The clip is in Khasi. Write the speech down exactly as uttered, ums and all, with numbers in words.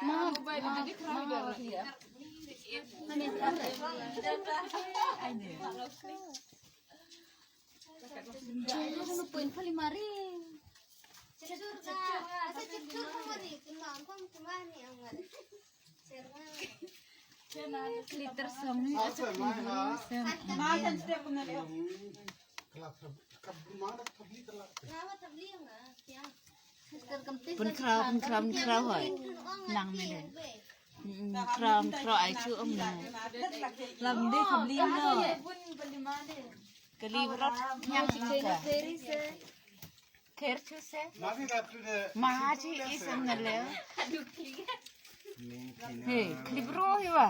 Mom, mom, mom, here. Pynkhraw, pynkhraw, pynkhraw hoi. Nang mele. Mm, khraw, khraw ai chu um na. Lam de khabli no. Kali brot nyang chu ka. Kher chu se. Ma ha chi i sum na le. Hey, kali bro hi wa.